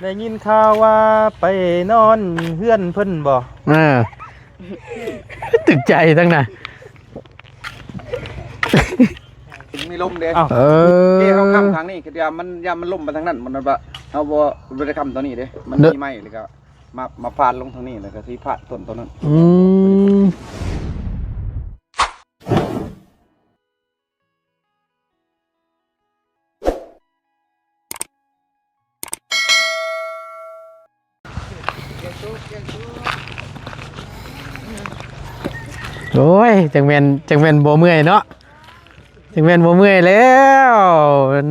ໄດ້ຍິນຂ່າວວ່າໄປນອນເຮືອນເພິ່ນບໍ່? ເອີ ຕຶກໃຈທັງນະ ມີລົມເດ້. ເອີ ເກເຮົາຄ້ຳທາງນີ້ ຄືວ່າມັນ ຢ້ານມັນລົມໄປທາງນັ້ນ ມັນວ່າເຮົາບໍ່ ບໍ່ໄດ້ຄ້ຳຕົວນີ້ເດ້ ມັນມີໄມ້ ແລ້ວກໍມາ ມາຟາດລົງທາງນີ້ ແລ້ວກໍຊິຟາດຕົ້ນຕົວນັ້ນ. ອືມ. ໂອ້ຍ ຈັ່ງແມ່ນ ຈັ່ງແມ່ນບໍ່ເມື່ອຍເນາະ ຈັ່ງແມ່ນບໍ່ເມື່ອຍແລ້ວ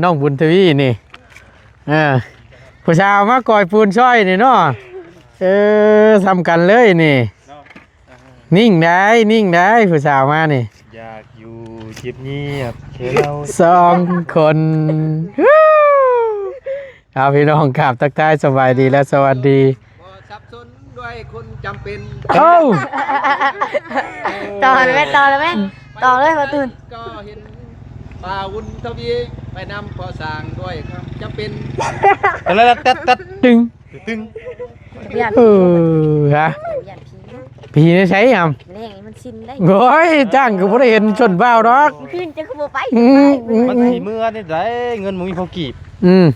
ນ້ອງບຸນທະວີນີ້. ເອີ ຜູ້ສາວມາກ່ອຍປູນຊ່ອຍນີ້ເນາະ. ເອີ ສ່ຳກັນເລີຍນີ້. ນິ່ງໄດ໋ ນິ່ງໄດ໋ ຜູ້ສາວມານີ້ ຢາກຢູ່ງຽບໆ ແຄ່ເຮົາສອງຄົນ. ເອົາ ພີ່ນ້ອງ ກາບທັກທາຍສະບາຍດີ ແລະ ສະຫວັດດີ. ບໍ່ສັບສົນດ້ວຍຄົນຈຳເປັນ. ເອົ້າ ຕໍ່ເລີຍແມ່ ຕໍ່ເລີຍແມ່ ຕໍ່ເລີຍ ບໍ່ຕື່ນ. ກໍເຫັນບ່າວບຸນທະວີໄປນຳພໍ່ຊ່າງດ້ວຍຄວາມຈຳເປັນ. ແຕັດແຕັດແຕັດ ຕຶງ ຕຶງ. ຢ້ານ ເອີ ຮະ ຢ້ານຜີ ຜີໃນໃສຫຳ? ແລງນີ້ມັນຊິນໄດ໋. ໂອ້ຍ ຈ້າງກໍບໍ່ໄດ້ເຫັນຊົນບ່າວດອກ. ຄືນເຈົ້າຄືບໍ່ໄປ? ອືມ ມັນຊິເມືອແນວໃດ ເງິນບໍ່ມີພໍກີບ. ອືມ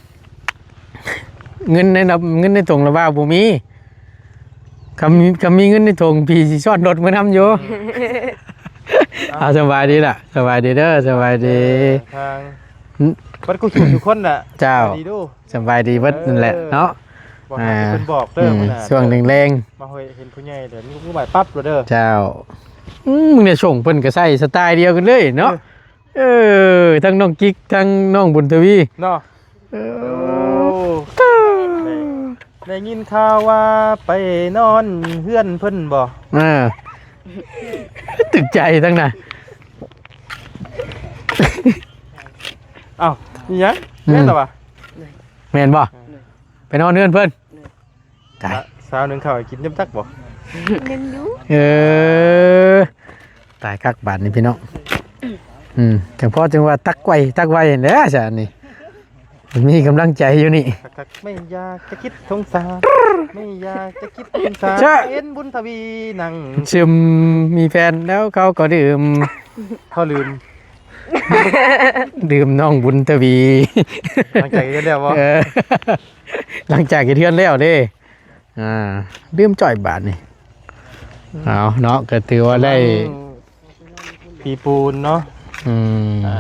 ເງິນໃນ ເງິນໃນຖົງລະບ່າວບໍ່ມີ. ຄັນມີ ຄັນມີເງິນໃນຖົງ ຜີຊິຊ້ອນລົດມານຳຢູ່. ເອົາ ສະບາຍດີລະ ສະບາຍດີເດີ ສະບາຍດີ. ເອີ ທາງ ອືມ ເບິດຄູ່ສູ່ທຸກຄົນລະ. ເຈົ້າ ສະບາຍດີເບິດນັ້ນແຫຼະເນາະ. ບໍ່ຫາທີ່ເພິ່ນບອກເດີ ອືມ ມື້ໜ້າ ຊ່ວງແລງໆ ມາເຫັນຜູ້ໃຫຍ່ເດີ ມີຜູ້ໃຫຍ່ປັບໂລດເດີ. ເຈົ້າ ອືມ ມື້ນີ້ສົ່ງເພິ່ນກໍໃສ່ສະໄຕລ໌ດຽວກັນເລີຍເນາະ. ເອີ ເອີ ທັງນ້ອງກິກ ທັງນ້ອງບຸນທະວີເນາະ. ເອີ ໂອ້ ໄດ້ ໄດ້ຍິນຂ່າວວ່າໄປນອນເຮືອນເພິ່ນບໍ່? ເອີ ຕຶກໃຈທັງນະ. ເອົ້າ ອີຫຍັງ? ອືມ ແມ່ນລະວະ? ແມ່ນບໍ່? ເອີ ໄປນອນເຮືອນເພິ່ນ. ຕາຍ ສາວໜຶ້ງເຂົ້າໃຫ້ກິນ ຈຳຈັກບໍ່? ໜຶ້ງຢູ່. ເອີ ຕາຍຄັກບາດນີ້ພີ່ນ້ອງ. ອືມ ຈັ່ງພໍຈຶ່ງວ່າຕັກໄວ ຕັກໄວຫັ້ນແຫຼະຊະ ອັນນີ້ມີກຳລັງໃຈຢູ່ນີ້. ຄັກໆ ໄມ່ຢາກຈະຄິດສົງສານ ໄມ່ຢາກຈະຄິດສົງສານ ເຫັນບຸນທະວີນັ່ງຊຶມ ມີແຟນແລ້ວເຂົາກໍດື່ມ ເຂົາລືມ ດື່ມນ້ອງບຸນທະວີ. ຫຼັງຈາກເຮັດແລ້ວບໍ່? ເອີ ຫຼັງຈາກເຮັດເຮືອນແລ້ວເດ້. ອ່າ ລືມຈ່ອຍບາດນີ້. ເອົາເນາະ ກໍຖືວ່າໄດ້ ກຳລັງ ຕີປູນເນາະ. ອືມ ອ່າ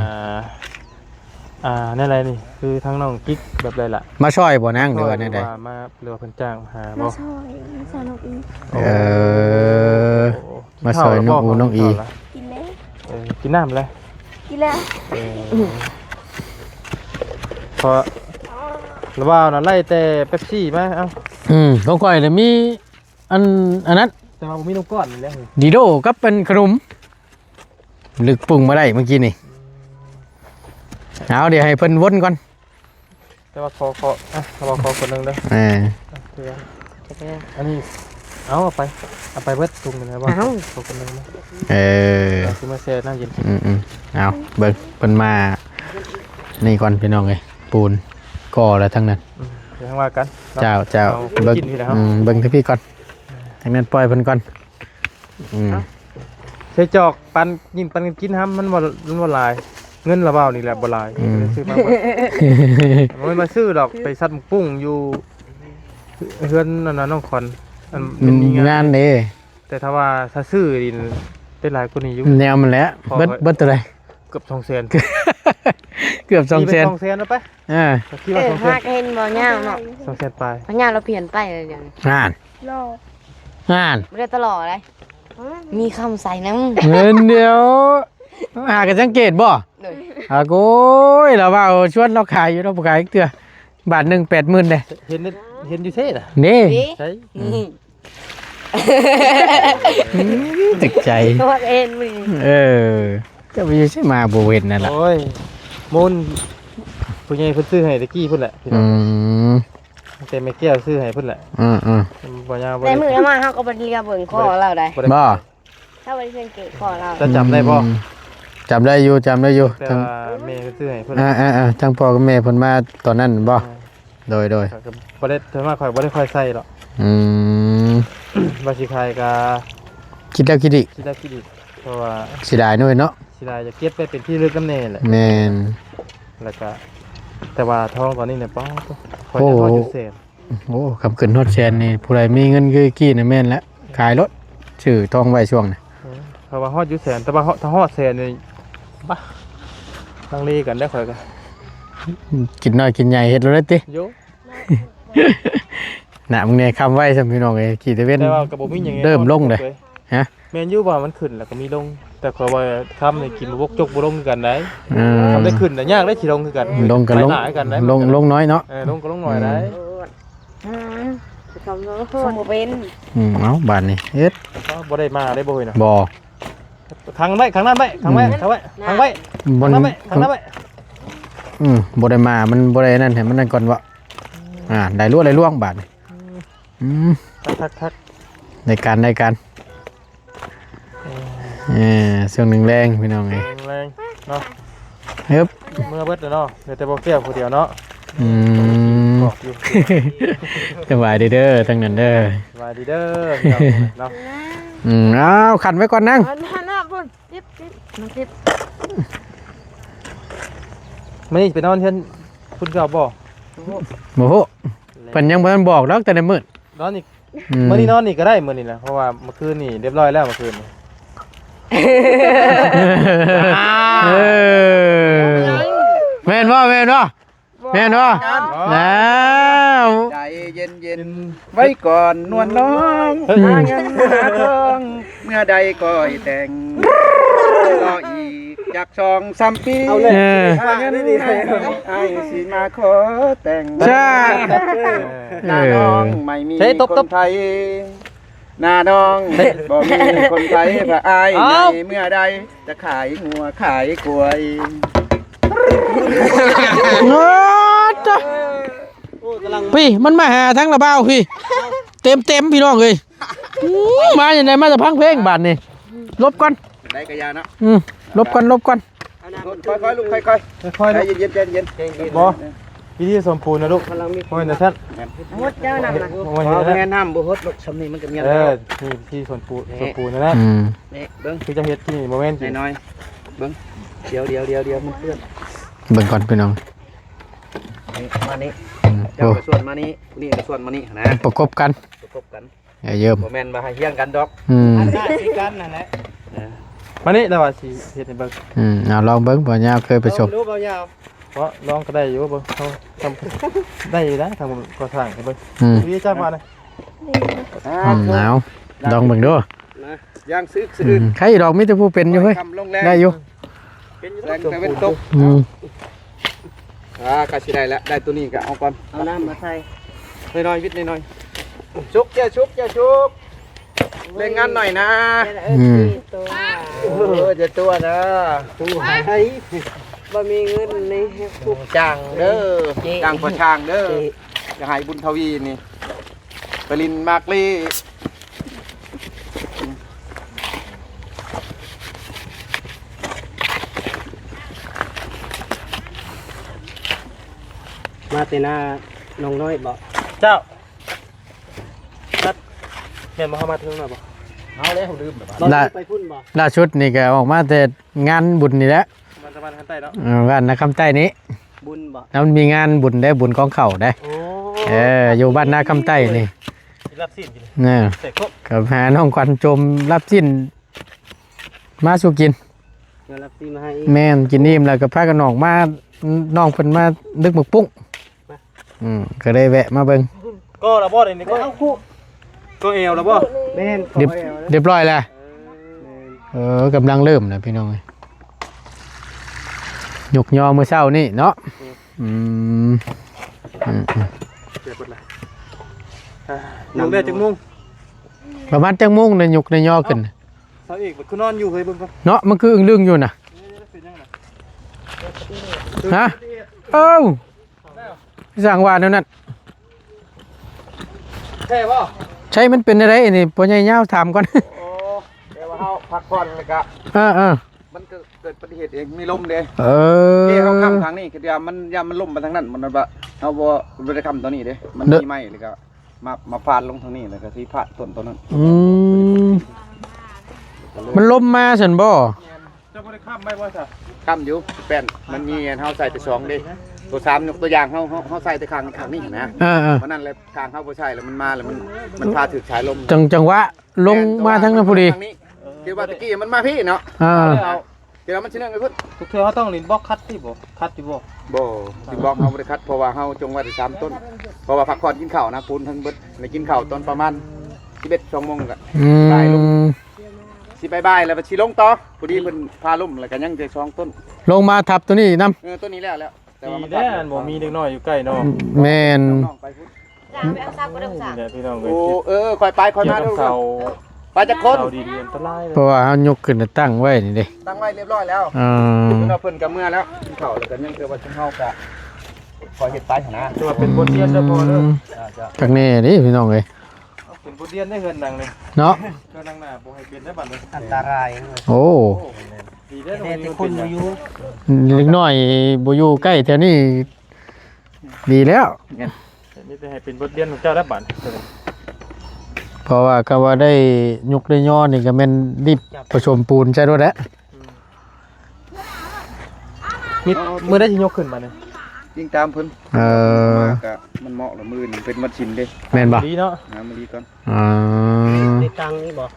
ອ່າ ແນວໃດນີ້ ຄືທາງນ້ອງກິກແບບໃດລະ? ມາຊ່ອຍບໍ່ນາງ ຫຼືວ່າແນວໃດ? ວ່າມາ ຫຼືວ່າເພິ່ນຈ້າງມາຫາບໍ່? ມາຊ່ອຍ ມາຊ່ອຍນ້ອງອີ. ເອີ ໂອ້ ມາຊ່ອຍນ້ອງອູນ້ອງອີ. ກິນແລ້ວ. ເອີ ກິນນ້ຳແລ້ວ? ກິນແລ້ວ. ເອີ ເພາະລະວ່ານະໄລ່ແຕ່ເປັບຊີມາ. ເອົ້າ ອືມ ຂອງຂ້ອຍລະມີ ອັນ ອັນນັ້ນ ແຕ່ວ່າບໍ່ມີນ້ຳກ້ອນນີ້ແຫຼະ ດີໂດກັບອັນຂະໜົມ ລຶກປຸງມາໄດ້ເມື່ອກີ້ນີ້. ເອົາ ດຽວໃຫ້ເພິ່ນວົນກ່ອນ ແຕ່ວ່າຂໍ ຂໍ ອ່ະ ຂໍ ຂໍຄົນໜຶ່ງເດີ. ເອີ ອັນນີ້ ເອົາ ເອົາໄປ ເອົາໄປເບິດທຸງນີ້ແຫຼະ. ເອົາ ຂໍຄົນໜຶ່ງມາ. ເອີ ເອົາ ຄືມາແຊ່ນ້ຳເຢັນ. ອືມໆ ເອົາ ເບິ່ງເພິ່ນມານີ້ກ່ອນ ພີ່ນ້ອງເອີຍ ປູນກໍແລ້ວທັງນັ້ນ. ອືມ ດຽວຈັ່ງວ່າກັນເນາະ. ເຈົ້າ ເຈົ້າ ເອົາ ເບິ່ງ ກິນພີ້ແຫຼະ ອືມ ເບິ່ງທາງພີ້ກ່ອນ. ທາງນັ້ນປ່ອຍເພິ່ນກ່ອນ. ອືມ ເອົາ ໃສ່ຈອກປັນ ຍິງປັນກັນກິນຫຳ ມັນບໍ່ ມັນບໍ່ຫຼາຍ. ເງິນລະເວົ້ານີ້ແຫຼະບໍ່ຫຼາຍ. ອືມ ຊື້ມາເບິດ. ບໍ່ແມ່ນມາຊື້ດອກ ໄປສັດໝາກປຸ້ງຢູ່ເຮືອນອັນນັ້ນ ນ້ອງຂວັນ ອັນ ອືມ ເປັນມີງານ ງານເດ້. ແຕ່ຖ້າວ່າ ຖ້າຊື້ນີ້ໄດ້ຫຼາຍກວ່ານີ້ຢູ່. ແນວມັນແຫຼະ ເບິດ ເບິດເທົ່າໃດ? ເກືອບສອງແສນ. ເກືອບສອງແສນ ສອງແສນເອົາໄປ. ອ່າ ເອີ ພາກະເຫັນບໍ່ຍາວເນາະ ສອງແສນປາຍ. ພະຍາລາວປ່ຽນໄປແລ້ວດຽວນີ້. ຫັ້ນ ຫຼໍ່ ຫັ້ນ ບໍ່ໄດ້ຕະຫຼໍ່ໃດ ມີຄຳໃສ່ນຳ. ເງິນດຽວ ຫາກະສັງເກດບໍ່? ໂດຍ ອາ ໂອ້ຍ ລາວວ່າຊວນລາວຂາຍຢູ່ ລາວບໍ່ຂາຍຈັກເທື່ອ. ບາດໜຶ່ງແປດໝື່ນເດ້. ເຫັນ ເຫັນຢູ່ເຊນະ ເດ້ ໃສ? ນີ້ ອືມ ອືມ ຕຶກໃຈ ຕົວເອງມື້ນີ້. ເອີ ເຈົ້າໄປຢູ່ໃສມາບໍ່ເຫັນນັ້ນລະ. ໂອ້ຍ ມູນ ຜູ້ໃຫຍ່ເພິ່ນຊື້ໃຫ້ແຕ່ກີ້ພຸ້ນແຫຼະ. ອືມ ຕັ້ງແຕ່ແມ່ແກ້ວຊື້ໃຫ້ພຸ້ນແຫຼະ. ອືມໆ ບໍ່ຍາວ ແຕ່ມື້ມາເຮົາກໍບໍ່ໄດ້ເລີຍເບິ່ງຄໍລາວໃດ. ບໍ່ໄດ້ ບໍ່ ເຮົາບໍ່ໄດ້ສັງເກດຄໍລາວ. ເຈົ້າຈຳໄດ້ບໍ່? ອືມ ຈຳໄດ້ຢູ່ ຈຳໄດ້ຢູ່. ແຕ່ວ່າແມ່ເພິ່ນຊື້ໃຫ້ເພິ່ນ. ອ່າໆໆ ທັງພໍ່ກັບແມ່ເພິ່ນມາຕອນນັ້ນບໍ່? ອ່າ ໂດຍ ໂດຍ ຂ້ອຍກໍບໍ່ໄດ້ ສ່ວນມາກຂ້ອຍບໍ່ໄດ້ຄ່ອຍໃສ່ດອກ. ອືມ ວ່າຊິຂາຍກໍຄິດແລ້ວຄິດອີກ ຄິດແລ້ວຄິດອີກ ເພາະວ່າເສຍດາຍເນາະ ເນາະ ເສຍດາຍ ຢາກເກັບໄວ້ເປັນທີ່ລະລຶກນຳແດ່ແຫຼະ. ແມ່ນ ແລ້ວກໍ ແຕ່ວ່າທອງຕອນນີ້ນະ ປ້າດໂທ້ ຂ້ອຍຢາກຮອດຢູ່ແສນ. ໂອ້ ຄຳຂຶ້ນຮອດແສນນີ້ ຜູ້ໃດມີເງິນຄືກີ້ນະແມ່ນແຫຼະ ຂາຍໂລດ ຊື້ທອງໄວ້ຊ່ວງນີ້. ເອີ ເພາະວ່າຮອດຢູ່ແສນ ແຕ່ວ່າ ຖ້າຮອດແສນນີ້ ບາ ລັງເລກັນໄດ໋ ຂ້ອຍກໍ ກິນນ້ອຍກິນໃຫຍ່ເຮັດໂລດເດ້ຕິ. ໂຍ ນະ ມຶງແດ່ ຄຳໄວ້ຊ້ຳພີ່ນ້ອງເອີຍ ກີ້ຕາເວັນ ແຕ່ວ່າກໍບໍ່ມີຫຍັງ ເລີ່ມລົງເດ້. ຮະ ແມ່ນຢູ່ວ່າມັນຂຶ້ນແລ້ວກໍມີລົງ ແຕ່ຂ້ອຍວ່າຄຳນີ້ກິນບໍ່ບົກຈົກບໍ່ລົງຄືກັນໄດ໋. ເອີ ຄຳໄດ້ຂຶ້ນນະ ຍາກໄດ໋ ຊິລົງຄືກັນ ລົງກໍລົງ ຫຼາຍໆຄືກັນໄດ໋ ລົງ ລົງນ້ອຍເນາະ. ເອີ ລົງກໍລົງໜ້ອຍໄດ໋. ອືມ ອືມ ບໍ່ເປັນ ອືມ ເອົາ ບາດນີ້ເຮັດ ເອົາ ບໍ່ໄດ້ມາໄດ້ບໍ່ເຮີ້ຍນະ. ບໍ່ ຂັງໄວ້ ຂັງນັ້ນໄວ້ ຂັງໄວ້ ອືມ ຂັງໄວ້ ຂັງໄວ້ ບໍ່ ຂັງນັ້ນໄວ້ ຂັງນັ້ນໄວ້. ອືມ ບໍ່ໄດ້ມາ ມັນບໍ່ໄດ້ນັ້ນ ໃຫ້ມັນນັ້ນກ່ອນເວາະ. ອ່າ ໄດ້ລວດໄດ້ລວງບາດນີ້. ອືມ ຄັກໆໆ ໄດ້ການ ໄດ້ການ. ເອີ ເອີ ຊ່ວງແລງໆ ພີ່ນ້ອງເອີຍ ແລງໆເນາະ. ຮຶບ ເມືອເບິດແລ້ວເນາະ ເຫຼືອແຕ່ບໍ່ແກ້ວຜູ້ດຽວເນາະ. ອືມ ບອກຢູ່ ສະບາຍດີເດີ ທັງນັ້ນເດີ ສະບາຍດີເດີ ພີ່ນ້ອງເນາະ. ອືມ ເອົາ ຂັນໄວ້ກ່ອນນາງ ອັນນັ້ນນະ ພຸ້ນ ເກັບ ເກັບ ມາເກັບ. ມື້ນີ້ໄປນອນເຮືອນພຸ້ນເກົ່າບໍ່? ບໍ່ຮູ້ ເພິ່ນຍັງບໍ່ທັນບອກດອກ ແຕ່ໃນມື້ ນອນອີກ ອືມ ມື້ນີ້ນອນນີ້ກໍໄດ້ ມື້ນີ້ນະ ເພາະວ່າເມື່ອຄືນນີ້ຮຽບຮ້ອຍແລ້ວ ເມື່ອຄືນນີ້. ເອີ ແມ່ນບໍ່ ແມ່ນບໍ່ ແມ່ນບໍ່? ແລ້ວ ໃຈເຢັນໆ ໄວ້ກ່ອນນວນນ້ອງ ຫາເງິນຫາທອງ ເມື່ອໃດກໍໃຫ້ແຕ່ງ ລໍອີກຈັກສອງສາມປີ ເອົາເລີຍ ເອີ ຫາເງິນຫາທອງ ອ້າຍຊິມາຂໍແຕ່ງ ຊາ ເອີ ໜ້ານ້ອງໄມ່ມີຄົນໄທ ໜ້ານ້ອງບໍ່ມີຄົນໄທ ພະອ້າຍໃຫຍ່ເມື່ອໃດ ຈະຂາຍງົວຂາຍຄວາຍ. ໂອ້ ກຳລັງ ພີ່ ມັນມາຫາທາງລະບ່າວພີ່ ເຕັມໆ ພີ່ນ້ອງເອີຍ. ມາຈັ່ງໃດ ມາແຕ່ຟັງເພງບາດນີ້. ຫຼົບກ່ອນ ໄດ້ກະຢ່າເນາະ. ອືມ ຫຼົບກ່ອນ ຫຼົບກ່ອນ. ຄ່ອຍໆ ລູກ ຄ່ອຍໆ ຄ່ອຍໆ ໃຈເຢັນໆ ໃຈເຢັນໆ. ບໍ່ ວິທີສົມປູນນະລູກ ບໍ່ແມ່ນຊັ້ນ ຫົດເຈົ້ານຳນະ. ບໍ່ແມ່ນ ບໍ່ແມ່ນ ບໍ່ຫົດດອກ ຊ່ຳນີ້ມັນກໍມີ. ເອີ ແລ້ວ ນີ້ວິທີສົມປູນ ສົມປູນນະ. ອືມ ນີ້ເບິ່ງ ຄືຈະເຮັດທີ່ນີ້ ບໍ່ແມ່ນ ນ້ອຍໆ ເບິ່ງ ດຽວໆໆ ມັນເປື້ອນ. ເບິ່ງກ່ອນພີ່ນ້ອງ ນີ້ ມານີ້ ອືມ ເຈົ້າກໍສ່ວນມານີ້ ຜູ້ນີ້ກໍສ່ວນມານີ້ນະ ປະກົບກັນ ປະກົບກັນ. ຢ່າເຢິມ ບໍ່ແມ່ນວ່າໃຫ້ຮຽງກັນດອກ. ອືມ ອັນໜ້າຄືກັນນັ້ນແຫຼະ. ເອີ ມານີ້ລະວ່າຊິເຮັດໃຫ້ເບິ່ງ. ອືມ ເອົາລອງເບິ່ງ ບໍ່ຍາວເຄີຍປະສົບ ລອງເບິ່ງດູ ບໍ່ຍາວ ເພາະລອງກໍໄດ້ຢູ່ ເບິ່ງເຮົາທຳ ໄດ້ຢູ່ນະ ທາງກໍ່ສ້າງໃຫ້ເບິ່ງ. ອືມ ວິທີຈັບວ່ານະ. ອືມ ເອົາລອງເບິ່ງດູ ນະ ຢ່າງຊຶກສະອືດ. ອືມ ໃຄດອກ ມີແຕ່ຜູ້ເປັນຢູ່ເຮີ້ຍ ໄດ້ຢູ່. ແສງຕາເວັນຕົກ. ອືມ ອ່າ ກະຊິໄດ້ລະ ໄດ້ໂຕນີ້ກະເອົາກ່ອນ ເອົານ້ຳມາໃສ່ ນ້ອຍໆ ວິດນ້ອຍໆ. ສຸກ ຢ່າສຸກ ຢ່າສຸກ ເລັ່ງງານໜ້ອຍນະ. ອືມ ເອີ ຢ່າຕົວະນະ ຕົວະ ບໍ່ມີເງິນນີ້ ຈ້າງເດີ ຈ້າງພໍ່ຊ່າງເດີ. ຢ່າໃຫ້ບຸນທະວີນີ້ໄປຫຼິ້ນໝາກລີ້. ມາແຕ່ໜ້ານ້ອງນ້ອຍບໍ? ເຈົ້າ ແມ່ນບໍ່ ເຮົາມາເຖິງແລ້ວບໍ? ເຮົາແລ້ວ ລືມແລ້ວ. ໄປພຸ້ນບໍ? ລ່າສຸດນີ້ກໍອອກມາແຕ່ງານບຸນນີ້ແຫຼະ. ບ້ານນາຄຳໃຕ້ເນາະ. ເອີ ບ້ານນາຄຳໃຕ້ນີ້ ບຸນບໍ? ແລ້ວມັນມີງານບຸນເດ້ ບຸນກອງເຂົ້າເດ້. ໂອ້ ເອີ ຢູ່ບ້ານນາຄຳໃຕ້ນີ້ ກິນລາບຊີ້ນກິນ ເອີ ໃສ່ຄົບ ກໍຫານ້ອງຂວັນໂຈມລາບຊີ້ນມາສູ່ກິນ. ເອົາລາບຊີ້ນມາໃຫ້ອີກ. ແມ່ນ ກິນອີ່ມແລ້ວກໍພາກັນອອກມາ ນ້ອງເພິ່ນມາດຶກໝາກປຸ້ງ. ອືມ ກໍໄດ້ແວະມາເບິ່ງ. ກໍລະບໍ່ ນີ້ກໍເອົາຄູ່ ກໍແອວລະບໍ່? ແມ່ນ ກໍແອວລະ ຮຽບຮ້ອຍແລ້ວ. ເອີ ແມ່ນ ເອີ ກຳລັງເລີ່ມແລ້ວພີ່ນ້ອງເອີຍ ຍົກຍໍມື້ເຊົ້ານີ້ເນາະ. ອືມ ອືມ ອືມ ເກັບໝົດລະ. ອ່າ ຍົກໄດ້ຈັກໂມງ? ປະມານຈັກໂມງນະ ຍົກໄດ້ຍໍຂຶ້ນ? ເອົາ ເຮົາເອກມັນຄືນອນຢູ່ ເຮີ້ຍ ເບິ່ງກ່ອນເນາະ ມັນຄືອຶ້ງລຶ້ງຢູ່ນະ. ເປັນຫຍັງນະ? ຮະ? ເອົ້າ ຊ່າງວ່າແນວນັ້ນ ແທ້ບໍ່? ໃຊ່ ມັນເປັນແນວໃດອັນນີ້? ພໍ່ໃຫຍ່ຍາວຖາມກ່ອນ. ໂອ້ ແຕ່ວ່າເຮົາພັກຜ່ອນແລ້ວກະ ເອີໆ ມັນກໍເກີດອຸບັດຕິເຫດເອງ ມີລົມເດ້. ເອີ ເອີ ເຮົາຄ້ຳຂ້າງນີ້ ຄືວ່າມັນ ຢ້ານມັນລົ້ມໄປທາງນັ້ນ ມັນວ່າເຮົາບໍ່ ບໍ່ໄດ້ຄ້ຳຕົວນີ້ເດ້ ມັນ ເດ້ ມີໄມ້ ແລ້ວກໍມາ ມາຟາດລົງທາງນີ້ ແລ້ວກໍຊິຟາດຕົ້ນຕົວນັ້ນ. ອືມ ມັນລົມມາຊັ້ນບໍ່? ເຈົ້າບໍ່ໄດ້ຄ້ຳໄວ້ບໍ່ຊະ? ຄ້ຳຢູ່ ແປ້ນ ມັນມີອັນເຮົາໃສ່ໄປສອງເດ້ ຕົວສາມ ຍົກຕົວຢ່າງ ເຮົາ ເຮົາ ເຮົາໃສ່ແຕ່ຂ້າງ ຂ້າງນີ້ນະ. ເອີໆ ເພາະນັ້ນແຫຼະ ຂ້າງເຮົາບໍ່ໃສ່ແລ້ວ ມັນມາແລ້ວ ມັນ ມັນພາຖືກສາຍລົມ ຈັງ ຈັງຫວະລົງມາທາງນັ້ນພໍດີ. ແມ່ນ ແຕ່ວ່າຕະກີ້ມັນມາພີ້ເນາະ. ອ່າ ເອົາ ດຽວມັນຊິເນື່ອງໄປພຸ້ນ. ທຸກເທື່ອເຮົາຕ້ອງຫຼິ້ນບລັອກຄັດຕິບໍ່? ຄັດຢູ່ບໍ່? ບໍ່ ຫຼິ້ນບລັອກເຮົາບໍ່ໄດ້ຄັດ ເພາະວ່າເຮົາຈົງໄວ້ແຕ່ສາມຕົ້ນ ເພາະວ່າພັກຜ່ອນກິນເຂົ້ານະ ປູນເພິ່ນເບິດ ໄດ້ກິນເຂົ້າຕອນປະມານສິບເອັດ ສອງໂມງກໍ ອືມ ບ່າຍລົງ ຊິໄປບ່າຍແລ້ວຊິລົງຕໍ່ ພໍດີເພິ່ນພາລົມ ແລ້ວກໍຍັງແຕ່ສອງຕົ້ນ ລົງມາທັບຕົວນີ້ນຳ. ເອີ ຕົວນີ້ແລ້ວ ແລ້ວ ແຕ່ວ່າມັນຕັດ ດີແລ້ວ ບໍ່ມີເດັກນ້ອຍຢູ່ໃກ້ເນາະ. ແມ່ນ ນ້ອງໄປພຸ້ນ ຈ້າ ໄປເອົາຊັບກໍໄດ້ ໂອ້ ຈ້າ ນີ້ແຫຼະພີ່ນ້ອງເອີຍ ໂອ້ ເອີ ຄ່ອຍໄປ ຄ່ອຍມາເດີ ເອົາ ໄປຈັກຄົນ ເສົາດິນນີ້ອັນຕະລາຍເລີຍ ເພາະວ່າເຮົາຍົກຂຶ້ນແລ້ວຕັ້ງໄວ້ນີ້ເດ້ ຕັ້ງໄວ້ຮຽບຮ້ອຍແລ້ວ. ອ່າ ເພິ່ນວ່າເພິ່ນກໍເມືອແລ້ວ ກິນເຂົ້າແລ້ວກໍຍັງແຕ່ວ່າຊຸມເຮົາກໍຄ່ອຍເຮັດໄປຫັ້ນນະ ຖືວ່າເປັນບົດຮຽນເດີພໍ່ເດີ. ອືມ ຈ້າ ຈ້າ ຄັກແນ່ເດ້ພີ່ນ້ອງເອີຍ ເປັນບົດຮຽນໃນເຮືອນຫຼັງນີ້ເນາະ ເຮືອນຫຼັງໜ້າບໍ່ໃຫ້ເປັນໄດ້ບັດນີ້ ອັນຕະລາຍເລີຍ. ໂອ້ ໂອ້ ດີເດ້ ແຕ່ຄົນບໍ່ຢູ່ ເດັກນ້ອຍບໍ່ຢູ່ໃກ້ແຖວນີ້ ດີແລ້ວ ມີແຕ່ໃຫ້ເປັນບົດຮຽນຂອງເຈົ້າແລ້ວບາດນີ້ ເພາະວ່າກໍວ່າໄດ້ຍົກໄດ້ຍໍນີ້ກໍແມ່ນລີບປະສົມປູນໃສ່ໂລດແຫຼະ. ອືມ ມີ ມື້ໃດຊິຍົກຂຶ້ນມານີ້ ອີງຕາມເພິ່ນ. ເອີ ມາກະມັນເໝາະລະ ມື້ນີ້ເປັນວັນສິນເດ້ ແມ່ນບໍ່? ດີເນາະ ຫາມາດີກ່ອນ. ອ່າ ໄດ້ຕັ້ງນີ້ບໍ່?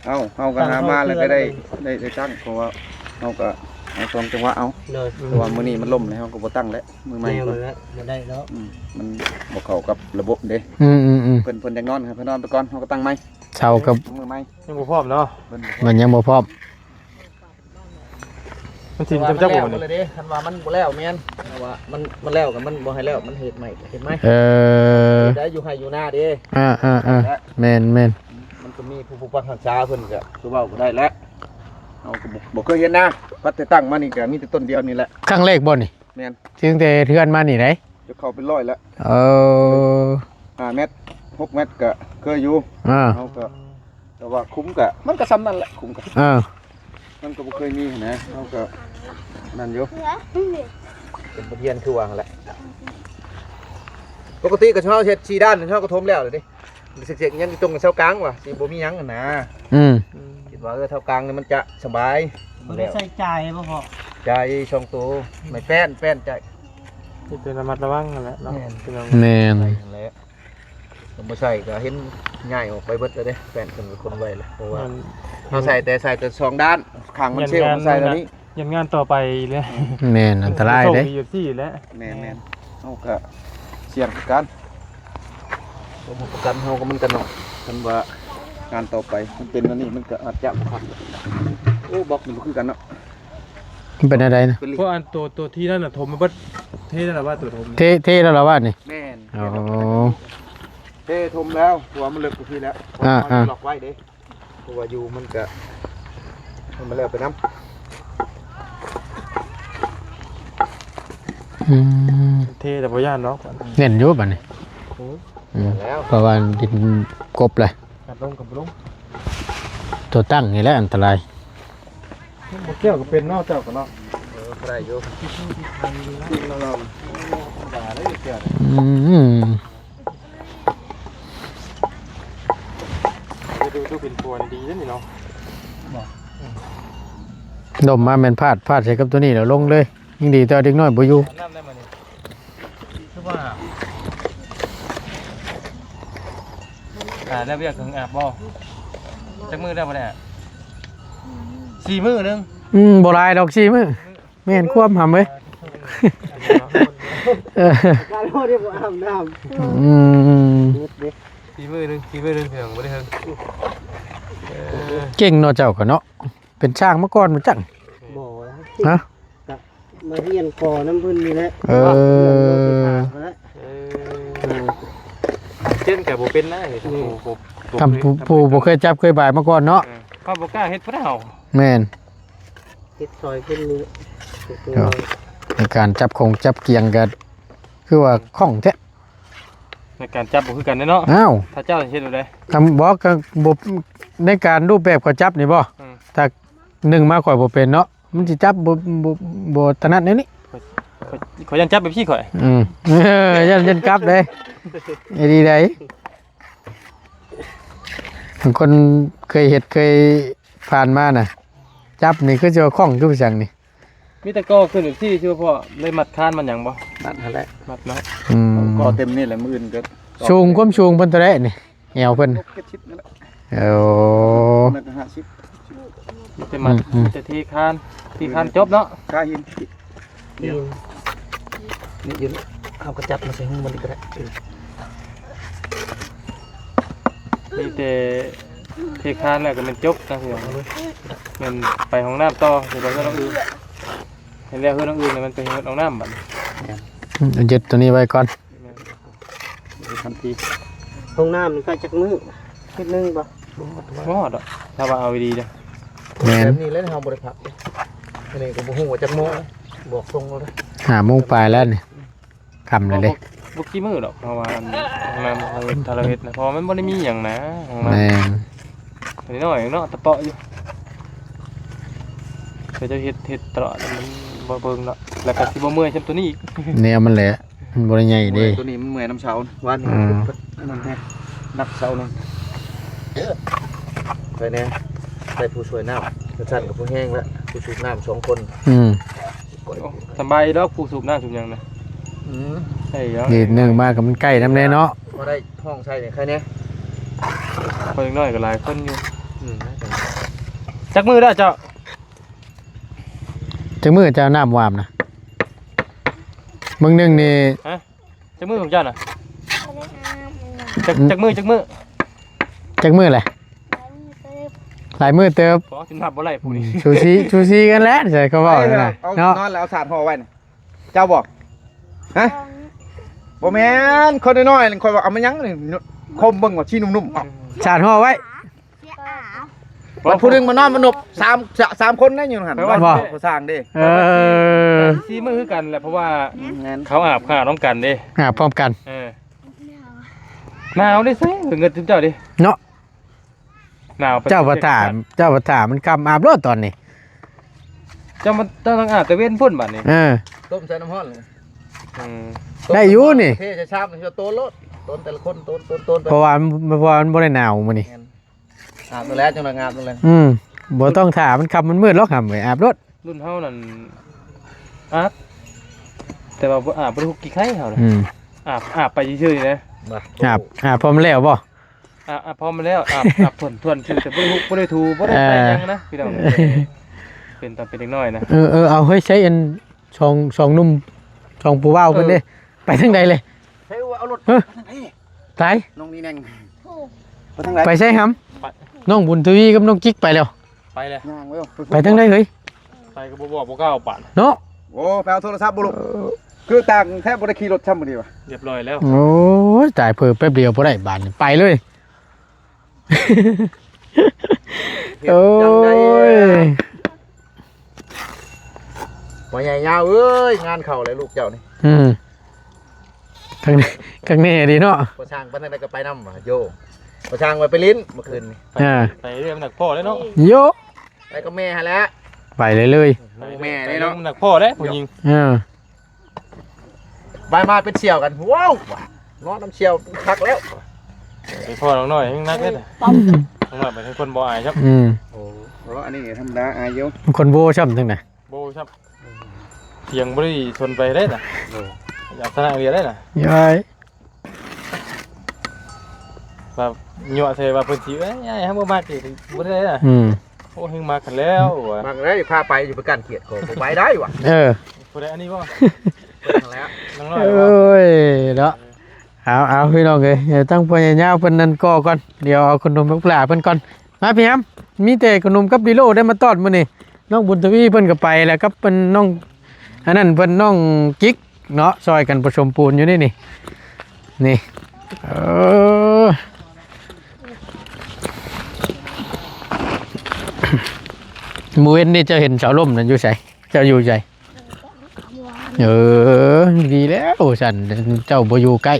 ເອົາ ເຮົາກໍຫາມາແລ້ວກໍໄດ້ ໄດ້ ໄດ້ຕັ້ງ ເພາະວ່າເຮົາກໍເອົາສອງຈັງຫວະເອົາ ໂດຍ ເພາະວ່າມື້ນີ້ມັນລົ້ມແລ້ວ ເຮົາກໍບໍ່ຕັ້ງແລ້ວ ມື້ໃໝ່ ແມ່ນ ກ່ອນ ແມ່ນ ບໍ່ໄດ້ແລ້ວ ອືມ ມັນບໍ່ເຂົ້າກັບລະບົບເດ້. ອືມໆໆ ເພິ່ນ ເພິ່ນຢາກນອນ ໃຫ້ເພິ່ນນອນໄປກ່ອນ ເຮົາກໍຕັ້ງໃໝ່ ເຊົ້າກັບ ມື້ໃໝ່ ຍັງບໍ່ພ້ອມເນາະ ເພິ່ນ ມັນຍັງບໍ່ພ້ອມ. ມັນຊິນຈຳເຈົ້າບໍ່ນີ້ ແລ້ວເລີຍເດ້ ຄັນວ່າມັນບໍ່ແລ້ວແມ່ນ ແຕ່ວ່າມັນ ມັນແລ້ວກໍມັນບໍ່ໃຫ້ແລ້ວ ມັນເຮັດໃໝ່ກໍເຮັດໃໝ່. ເອີ ໄດ້ຢູ່ໄຮ່ຢູ່ນາເດ້. ອ່າໆໆ ແມ່ນໆ ມັນກໍມີຜູ້ ຜູ້ປັກຮັກສາເພິ່ນກໍຄືເວົ້າກໍໄດ້ແຫຼະ ເຮົາກໍບໍ່ ບໍ່ເຄີຍເຫັນນະ ພັດແຕ່ຕັ້ງມານີ້ກໍມີແຕ່ຕົ້ນດຽວນີ້ແຫຼະ. ຄັ້ງແລກບໍ່ນີ້? ແມ່ນ ຕັ້ງແຕ່ເຮືອນມານີ້ໄດ໋ ຈະເຂົ້າເປັນຮ້ອຍແລ້ວ. ເອີ ຫ້າແມັດ ຫົກແມັດກໍເຄີຍຢູ່. ອ່າ ເຮົາກໍ ແຕ່ວ່າຄຸ້ມກະ ມັນກະສ່ຳນັ້ນແຫຼະ ຄຸ້ມກະ ເອີ ມັນກະບໍ່ເຄີຍມີຫັ້ນນະ ເຮົາກະນັ້ນຢູ່ ເປັນບົດຮຽນຄືວ່າຫັ້ນແຫຼະ. ປົກກະຕິກະເຮົາເຮັດສີ່ດ້ານ ເຮົາກະຖົມແລ້ວແຫຼະເດ້ ເສັກໆ ຍັງຕົງເສົາກາງວ່າ ຊິບໍ່ມີຫຍັງຫັ້ນນະ. ອືມ ຄິດວ່າ ເອີ ເສົາກາງນີ້ມັນຈະສະບາຍ ບໍ່ໄດ້ໃສ່ຈ່າຍບໍ່ພໍ ຈ່າຍສອງໂຕ ໄມ້ແປ້ນ ແປ້ນຈ່າຍ ມີແຕ່ລະມັດລະວັງຫັ້ນແຫຼະເນາະ ແມ່ນ ພີ່ນ້ອງ ແມ່ນ ໃສ່ຫັ້ນແຫຼະ. ບໍ່ໃສ່ກໍເຫັນຍ້າຍອອກໄປເບິດແລ້ວເດ້ ແຟນເພິ່ນກໍຄົນໄວແລ້ວ ເພາະວ່າ ແມ່ນ ເຮົາໃສ່ແຕ່ ໃສ່ແຕ່ສອງດ້ານ ຂ້າງມັນເຊວ ໃສ່ແລ້ວນີ້ ຢ້ານງານຕໍ່ໄປເລີຍ ແມ່ນ ອັນຕະລາຍເດ້ ຢູ່ທີ່ແຫຼະ ແມ່ນໆ ເຮົາກໍສ່ຽງຄືກັນ ບໍ່ຮັບປະກັນເຮົາກໍມັນກໍນ້ອຍ ຄັນວ່າງານຕໍ່ໄປມັນເປັນອັນນີ້ ມັນກໍອາດຈະບໍ່ຄັກ. ໂອ້ ບລັອກນີ້ບໍ່ຄືກັນເນາະ. ມັນເປັນແນວໃດນະ? ເພາະອັນໂຕ ໂຕທີ່ນັ້ນນະຖົມມາເບິດ ເທນັ້ນລະວ່າໂຕຖົມ ເທ ເທແລ້ວລະວ່ານີ້? ແມ່ນ ອໍ ເທຖົມແລ້ວ ເພາະວ່າມັນເລິກກວ່າພີ້ແລ້ວ ອ່າໆ ລັອກໄວ້ເດ້ ເພາະວ່າຢູ່ມັນກະ ໃຫ້ມັນແລ້ວໄປນຳ. ອືມ ເທແຕ່ບໍ່ຢ້ານດອກ ແໜ້ນຢູ່ບາດນີ້. ໂອ້ຍ ອືມ ແລ້ວ ເພາະວ່າດິນກົບແລ້ວ ກັດລົງກັບບໍ່ລົງ ຕົວຕັ້ງນີ້ແຫຼະອັນຕະລາຍ. ບໍ່ກ່ຽວກໍເປັນເນາະ ເຈົ້າກໍເນາະ ເອີ ໄດ້ຢູ່ ກິນເນາະ ອືມ ເປັນຜົວດີເດ້ນີ້ເນາະ ດົມມາແມ່ນພາດ ພາດໃສ່ກັບຕົວນີ້ແລ້ວລົງເລີຍ ຍິ່ງດີແຕ່ເດັກນ້ອຍບໍ່ຢູ່. ຄືວ່າ ອ່າ ແລ້ວວຽກເຖິງອາບບໍ່? ຈັກມື້ແລ້ວບໍ່ໄດ້ອາບ? ສີ່ມື້ໜຶ່ງ ອືມ ບໍ່ຫຼາຍດອກ ສີ່ມື້ ແມ່ນຄວາມຫຳເອີຍ ການໂລດບໍ່ອາບນ້ຳ ອືມ ສີ່ມື້ໜຶ່ງ ສີ່ມື້ໜຶ່ງ ພີ່ນ້ອງ ບໍ່ໄດ້ເຖິງ ເອີ ເກັ່ງເນາະ ເຈົ້າກໍເນາະ ເປັນຊ່າງມາກ່ອນບໍ່ຈັກ ບໍ່ ຮະ? ກະມາຮຽນກໍນຳເພິ່ນນີ້ແຫຼະ ເອີ ເອີ ຮຽນກໍບໍ່ເປັນນະ ນີ້ ຜູ້ ຜູ້ ຜູ້ ຜູ້ບໍ່ເຄີຍຈັບເຄີຍບາຍມາກ່ອນເນາະ ເອີ ເຮົາບໍ່ກ້າເຮັດຜູ້ໃດເຮົາ ແມ່ນ ເຮັດຊ່ອຍເພິ່ນນີ້ ເອີ ໃນການຈັບຂອງຈັບກຽງກໍຄືວ່າຄ່ອງແທ້ ໃນການຈັບບໍ່ຄືກັນເດ້ເນາະ ອ້າວ ຖ້າເຈົ້າເຮັດແບບໃດ ຄຳ ບໍ່ ກໍບໍ່ ໃນການຮູບແບບເຂົາຈັບນີ້ບໍ່ ອືມ ຖ້າໜຶ່ງມາຂ້ອຍບໍ່ເປັນເນາະ ມັນຊິຈັບບໍ່ ບໍ່ ບໍ່ຖະໜັດແນວນີ້. ຂ້ອຍ ຂ້ອຍ ຂ້ອຍຢ້ານຈັບແບບຊີ້ຂ້ອຍ. ອືມ ເອີ ຢ້ານ ຢ້ານກັບເດ້. ເອີ ດີໃດ ບາງຄົນເຄີຍເຮັດ ເຄີຍຜ່ານມານະ ຈັບນີ້ຄືຊິວ່າຄ່ອງຄືຫຍັງນີ້. ມີແຕ່ກໍຂຶ້ນແບບຊີ້ ຊິວ່າພໍໄດ້ມັດຄານມັນຫຍັງບໍ່? ມັດຫັ້ນແຫຼະ ມັດເນາະ. ອືມ ກໍເຕັມນີ້ແຫຼະ ມື້ອື່ນກໍ ສູງ ຄວາມສູງເພິ່ນເທົ່າໃດນີ້? ແອວເພິ່ນ ຫົກເຈັດສິບນີ້ແຫຼະ. ໂອ້ ແລ້ວກໍຫ້າສິບ ມີແຕ່ມັດ ອືມໆ ມີແຕ່ເທຄານ ເທຄານຈົບເນາະ. ຄາຫີນ ດຽວ ນີ້ຢູ່ ເຮົາກໍຈັບມາໃສ່ຫຸ້ມມັນນີ້ກໍໄດ້. ເອີ ມີແຕ່ເທຄານແລ້ວກໍແມ່ນຈົບນະ ພີ່ນ້ອງ. ແມ່ນໄປຫ້ອງນ້ຳຕໍ່ ຊິໄປເຮືອນຫຼັງອື່ນ. ເຫັນແລ້ວເຮືອນຫຼັງອື່ນແລ້ວ ມັນໄປເຮືອນຫ້ອງນ້ຳບັດນີ້. ແມ່ນ ອືມ ຍຶດຕົວນີ້ໄວ້ກ່ອນ. ແມ່ນ ທັນທີ. ຫ້ອງນ້ຳນີ້ກໍຈັກມື້? ທິດໜຶ່ງບໍ່? ບໍ່ຮອດດອກ ຖ້າວ່າເອົາດີໆເດີ. ແມ່ນ ແບບນີ້ແຫຼະ ເຮົາບໍ່ໄດ້ພັກເດ້. ອັນນີ້ກໍບໍ່ຮູ້ວ່າຈັກໂມງ ບອກຊົງເລີຍ. ຫ້າໂມງປາຍແລ້ວນີ້ ຄ່ຳແລ້ວເດ້. ບໍ່ ບໍ່ ບໍ່ກີ່ມື້ດອກ ເພາະວ່າອັນ ຫ້ອງນ້ຳເຮົາເຮັດ ຖ້າເຮົາເຮັດນະ ເພາະວ່າມັນບໍ່ໄດ້ມີຫຍັງນະ ຫ້ອງນ້ຳ. ແມ່ນ ນ້ອຍໆເນາະ ຕະເປາະຢູ່. ເຂົາເຈົ້າເຮັດ ເຮັດຕະຫຼອດ ມັນບໍ່ເບິ່ງເນາະ ແລ້ວກໍຊິບໍ່ເມື່ອຍສ່ຳຕົວນີ້ອີກ. ແນວມັນແຫຼະ ມັນບໍ່ໄດ້ໃຫຍ່ເດ້. ຕົວນີ້ມັນເມື່ອຍນຳເສົາ ວານນີ້ ອືມ ອັນນັ້ນແທ້ ໜັກເສົາໜຶ່ງ. ໄປແດ່ ໄດ້ຜູ້ຊ່ວຍນ້ຳ ຊັ້ນກໍພໍແຮງລະ ຜູ້ສູບນ້ຳສອງຄົນ. ອືມ ໂອ້ ສະບາຍດອກ ຜູ້ສູບນ້ຳສູບຫຍັງນະ. ອືມ ໃຊ່ດອກ ນີ້ໜຶ່ງມາກໍມັນໃກ້ນຳແດ່ເນາະ ພໍໄດ້ຫ້ອງໃສ່ນີ້ໃຄແດ່. ຄົນນ້ອຍກໍຫຼາຍຄົນຢູ່. ອືມ ຈັກມື້ແລ້ວເຈົ້າ? ຈັກມື້ເຈົ້ານ້ຳຫວາມນະ? ມື້ໜຶ່ງນີ້ ຮະ? ຈັກມື້ຂອງເຈົ້ານະ? ຈັກ ຈັກມື້ ຈັກມື້? ຈັກມື້ແຫຼະ? ຫຼາຍມື້ເຕີບ ຫຼາຍມື້ເຕີບ. ບໍ່ ຊິນັບບໍ່ໄດ້ຜູ້ນີ້. ອືມ ສູສີ ສູສີກັນແຫຼະ ໃສ່ເຂົາເວົ້ານະ ເອົາ ເນາະ ນອນແລ້ວເອົາສາດຫໍ່ໄວ້ນະ. ເຈົ້າບໍ່? ຮະ? ບໍ່ແມ່ນ ຄົນນ້ອຍໆ ຂ້ອຍວ່າເອົາມາຫຍັງນີ້ ຄົມເບິ່ງວ່າຊີ້ໜຸ່ມໆ ເອົາ ສາດຫໍ່ໄວ້. ບັດຜູ້ໜຶ່ງມານອນມານົບ ສາມ ສາມຄົນໄດ້ຢູ່ຫັ້ນ ແປວ່າ ນອນ ບໍ່ ຜູ້ສ້າງເດ້. ເອີ ສີ່ມື້ຄືກັນແຫຼະ ເພາະວ່າ ແມ່ນ ເຂົາອາບນ້ຳນຳກັນເດ້ ອາບພ້ອມກັນ. ເອີ ໜາວເດ້ ໃສ່ເຫື່ອເຫືອດເຈົ້າເດ້ເນາະ. ໜາວ ເຈົ້າບໍ່ຖ້າ ເຈົ້າບໍ່ຖ້າມັນຄ່ຳອາບໂລດຕອນນີ້. ເຈົ້າມັນ ເຈົ້າຕ້ອງອາບແຕ່ເວັນພຸ້ນບັດນີ້. ເອີ ຕົ້ມໃສ່ນ້ຳຮ້ອນ. ອືມ ໄດ້ຢູ່ນີ້ ເທໃສ່ຊາມ ໂຕນໂລດ ໂຕນແຕ່ລະຄົນ ໂຕນ ໂຕນ ໂຕນໄປ ເພາະວ່າ ເພາະວ່າມັນບໍ່ໄດ້ໜາວມື້ນີ້. ແມ່ນ ອາບໂລດແລ້ວ ຈັ່ງໜ້ອຍອາບໂລດແລ້ວ. ອືມ ບໍ່ຕ້ອງຖ້າມັນຄ່ຳມັນມືດຫຼອກ ຫຳໄວ້ອາບໂລດ. ລຸ້ນເຮົານັ້ນອາບ ແຕ່ວ່າບໍ່ອາບ ບໍ່ໄດ້ຮຸກຂີ້ໄຄເຮົານະ. ອືມ ອາບ ອາບໄປຊື່ໆນີ້ນະ. ອາບ ອາບພ້ອມແລ້ວບໍ່? ອາບ ອາບພ້ອມແລ້ວ ອາບ ອາບຖ້ວນໆຊື່ ແຕ່ບໍ່ໄດ້ຮຸກ ບໍ່ໄດ້ຖູ ບໍ່ໄດ້ໃສ່ຫຍັງນະ ເອີ ພີ່ນ້ອງ. ເປັນຕອນເປັນເດັກນ້ອຍນະ. ເອີໆ ເອົາ ເຮີ້ຍ ໃຊ້ອັນ ສອງ ສອງໜຸ່ມ ສອງຜູ້ບ່າວເພິ່ນເດ້. ເອີ ໄປທາງໃດເລີຍ? ໃຊ້ວ່າເອົາລົດ ຮະ? ໄປທາງໃດ? ນ້ອງນີ້ແໜ່ງ ໄປທາງໃດ? ໄປໃສຫຳ? ໄປ ນ້ອງບຸນທະວີກັບນ້ອງຈິກໄປແລ້ວ. ໄປແລ້ວ ຍ່າງໄປ ໄປທາງໃດເຮີ້ຍ? ໄປກໍບໍ່ບອກ ບໍ່ກ້າອອກປານເນາະ. ໂອ້ ໄປເອົາໂທລະສັບບໍ່ລູກ? ເອີ ຄືຕ່າງແທ້ ບໍ່ໄດ້ຂີ່ລົດຊ້ຳມື້ນີ້ຫວາ? ຮຽບຮ້ອຍແລ້ວ. ໂອ້ຍ ຕາຍ ເຜີແປັບດຽວບໍ່ໄດ້ ບາດນີ້ໄປເລີຍ. ເຮັດຈັ່ງໃດ ໂອ້ຍ ພໍ່ໃຫຍ່ຍາວເອີຍ ງານເຂົ້າແລ້ວລູກເຈົ້ານີ້. ອືມ ຄັກ ຄັກແນ່ດີເນາະ. ພໍ່ຊ່າງໄປທາງໃດກໍໄປນຳຫວາ ໂຢ ພໍ່ຊ່າງວ່າໄປຫຼິ້ນເມື່ອຄືນນີ້. ອ່າ ໄປເລື່ອຍມັນໜັກພໍ່ແລ້ວເນາະ. ໂຢ ໄປກັບແມ່ຫັ້ນແຫຼະ ໄປເລີຍໆ. ແມ່ເດ້ເນາະ ມັນໜັກພໍ່ເດ້ຜູ້ຍິງ. ເອີ ໄປມາເປັນສ່ຽວກັນ ວ້າວ ນອນນຳສ່ຽວຄັກແລ້ວ. ໄປພໍ່ນ້ອງນ້ອຍຍັງໜັກເດ້ ນ້ອງນ້ອຍເປັນຄົນບໍ່ອາຍຊ້ຳ. ອືມ ໂອ້ ອັນນີ້ທຳມະດາ ອາຍຢູ່. ຄົນບໍ່ຊ້ຳຈັ່ງໃດ ບໍ່ຊ້ຳ ສຽງບໍ່ໄດ້ຊົນໄປເດ້ນະ. ເອີ ຢາກຊະນະເລີຍເດ້ນະ. ຍາຍ ວ່າຍົວະໃສ່ວ່າເພິ່ນຊິ ເອີຍ ຍາຍ ເຮົາບໍ່ມັກອີກ ບໍ່ໄດ້ນະ. ອືມ ໂອ້ ແຮງມັກຫັ້ນແລ້ວ ມັກໄດ້ ພາໄປຢູ່ປະການຂຽດກໍບໍ່ໄປໄດ້ຫວາ. ເອີ ຜູ້ໃດອັນນີ້ບໍ່? ນັ້ນແຫຼະ ນ້ອງນ້ອຍ. ໂອ້ຍເນາະ ເອົາໆ ພີ່ນ້ອງເອີຍ ເອົາ ທາງພໍ່ໃຫຍ່ຍາວເພິ່ນນັ້ນກໍກ່ອນ ດຽວເອົາຂະໜົມລູກຫຼາເພິ່ນກ່ອນ. ມາພີ່ຫຳ ມີແຕ່ຂະໜົມກັບລີໂລໄດ້ມາຕ້ອນມື້ນີ້. ນ້ອງບຸນທະວີເພິ່ນກໍໄປແລ້ວ ກັບເພິ່ນນ້ອງ ອັນນັ້ນເພິ່ນ ນ້ອງຈິກເນາະ ຊ່ອຍກັນປະສົມປູນຢູ່ນີ້ນີ້ ນີ້. ເອີ ມື້ເວັນນີ້ເຈົ້າເຫັນສາວລົມນັ້ນຢູ່ໃສ? ເຈົ້າຢູ່ໃສ? ເອີ ດີແລ້ວຊັ້ນ ເຈົ້າບໍ່ຢູ່ໃກ້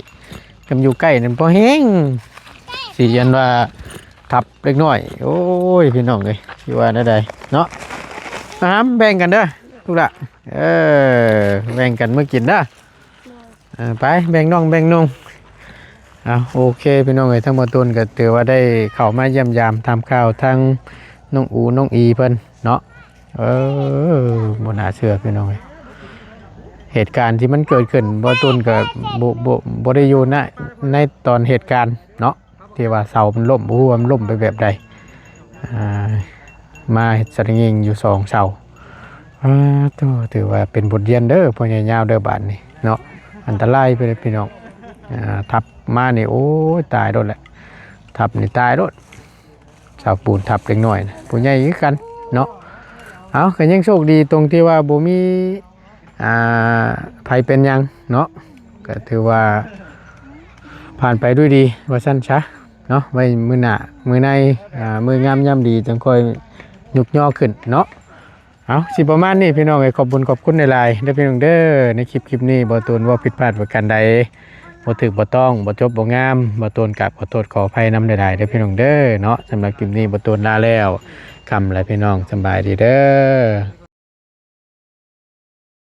ຄັນຢູ່ໃກ້ນັ້ນພໍແຮງ ຊິອັນວ່າທັບເດັກນ້ອຍ. ໂອ້ຍ ພີ່ນ້ອງເອີຍ ຊິວ່າແນວໃດເນາະ. ອາ ແບ່ງກັນເດີລູກຫຼ້າ ເອີ ແບ່ງກັນມື້ກິນເດີ ເອີ ໄປ ແບ່ງນ້ອງແບ່ງນຸ່ງ. ເອົາ ໂອເຄ ພີ່ນ້ອງເອີຍ ທາງບ່າວຕູນກໍຖືວ່າໄດ້ເຂົ້າມາຢ້ຽມຢາມຖາມຂ່າວທາງນ້ອງອູນ້ອງອີເພິ່ນເນາະ. ເອີ ບໍ່ໜ້າເຊື່ອພີ່ນ້ອງເອີຍ ເຫດການທີ່ມັນເກີດຂຶ້ນ ບ່າວຕູນກໍບໍ່ ບໍ່ ບໍ່ໄດ້ຢູ່ນະ ໃນຕອນເຫດການເນາະ ທີ່ວ່າເສົາມັນລົ້ມ ບໍ່ຮູ້ວ່າມັນລົ້ມໄປແບບໃດ ອ່າ ມາສະຫຍິງຢູ່ສອງເສົາ. ອາ ໂທ້ ຖືວ່າເປັນບົດຮຽນເດີພໍ່ໃຫຍ່ຍາວເດີ ບາດນີ້ເນາະ ອັນຕະລາຍໄປເລີຍພີ່ນ້ອງ. ອ່າ ທັບມານີ້ ໂອ້ຍ ຕາຍໂລດແຫຼະ ທັບນີ້ຕາຍໂລດ. ເສົາປູນທັບເດັກນ້ອຍນະ ຜູ້ໃຫຍ່ຄືກັນເນາະ. ເອົາ ກໍຍັງໂຊກດີຕົງທີ່ວ່າບໍ່ມີ ອ່າ ໃຜເປັນຫຍັງເນາະ ກໍຖືວ່າຜ່ານໄປດ້ວຍດີວ່າຊັ້ນຊະເນາະ. ໄວ້ມື້ໜ້າ ມື້ໃນ ອ່າ ມື້ງາມຍາມດີຈັ່ງຄ່ອຍຍຸກຍໍຂຶ້ນເນາະ. ເອົາ ຊິປະມານນີ້ພີ່ນ້ອງເອີຍ ຂອບບຸນຂອບຄຸນຫຼາຍໆເດີພີ່ນ້ອງເດີ. ໃນຄລິບ ຄລິບນີ້ ບ່າວຕູນເວົ້າຜິດພາດປະການໃດ ບໍ່ຖືກບໍ່ຕ້ອງ ບໍ່ຈົບບໍ່ງາມ ບ່າວຕູນກາບຂໍໂທດຂໍອະໄພນຳຫຼາຍໆເດີພີ່ນ້ອງເດີເນາະ. ສຳລັບຄລິບນີ້ ບ່າວຕູນລາແລ້ວ ຄ່ຳແລ້ວພີ່ນ້ອງ ສະບາຍດີເດີ.